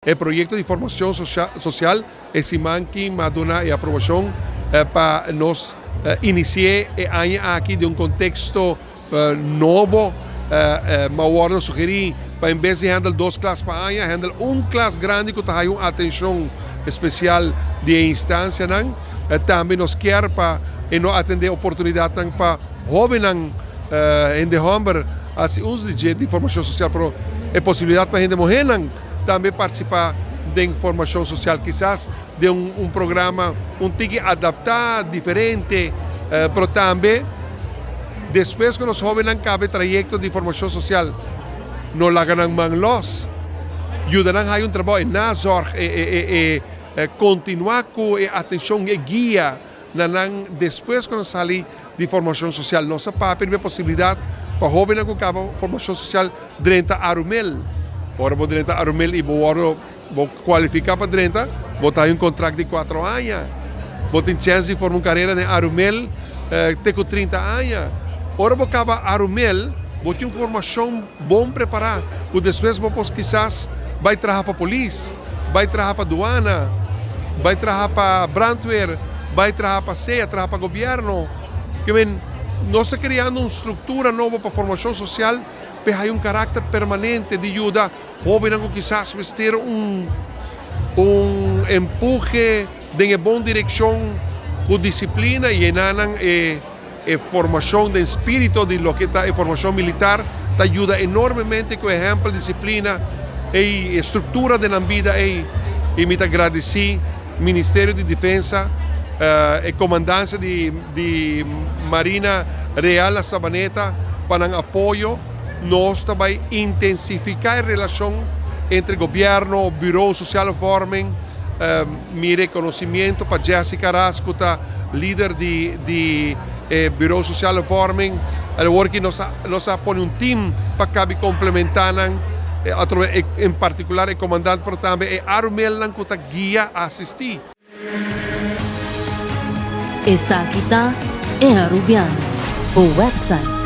E proyekto di formashon sosial e siman ki m'a duna e aprobashon pa nos inisi'é e aña aki den un konteksto nobo. M'a wòrdu sugerí pa en bes di hèndel dos klas pa aña, hèndel un klas grandi ku ta haña un atenshon spesial di e instansianan. Tambe nos kier pa e no atendé oportunidatnan pa hóbennan, hende hòmber hasi uso di dje di formashon sosial, pero e posibilidat pa hende muhénan Tambe partisipá den formashon sosial kisas den un programa un tiki adaptá, diferente, pero tambe despues ku nos hóbennan kaba e trayekto di formashon sosial no laga nan man lòs, yuda nan haña un trabou, e nazorg, e kontinuá ku e atenshon, e guia na nan despues ku nan sali di formashon sosial. Nos a papia riba e posibilidat pa hóbennan ku kaba formashon sosial drenta Arumel. Ora bo drenta Arumel i bo wòrdu bo kualifiká pa drenta, bo ta haña un kontrakt di kuatro aña. Bo tin chèns di forma un karera den Arumel te ku 30 aña. Ora bo kaba Arumel, bo tin un formashon bon prepará ku despues bo por kisas bai traha pa polis. Bai traha pa duana, bai traha pa brandweer, bai traha pa sea, traha pa gobierno. Ke men, nos ta kreando un struktura nobo pa formashon sosial p'e haya un karakter permanente di yuda hóbennan ku kisas mester un un empuje den e bon direkshon ku disiplina i enanan e e formashon den spirito di loke ta e formashon militar ta yuda enormemente ku ehèmpel, disiplina ei e struktura den nan bida ei. I mi ta gradisí Ministerio di Defensa, e komandansia di di Marina Real na Sabaneta pa nan apoyo. Nos ta bai intensifiká e relashon entre gobièrnu, Bureau Sociale Vorming, Mi reconocimiento pa Jessica Ras cu ta lider di di e Bureau Sociale Vorming. Awor ki nos a nos a pone un team pa cabi complementa nan, atrobe en particular e comandante pero tambe e arumelnan cu ta guia asisti. Esaki ta E Arubiano, bo website.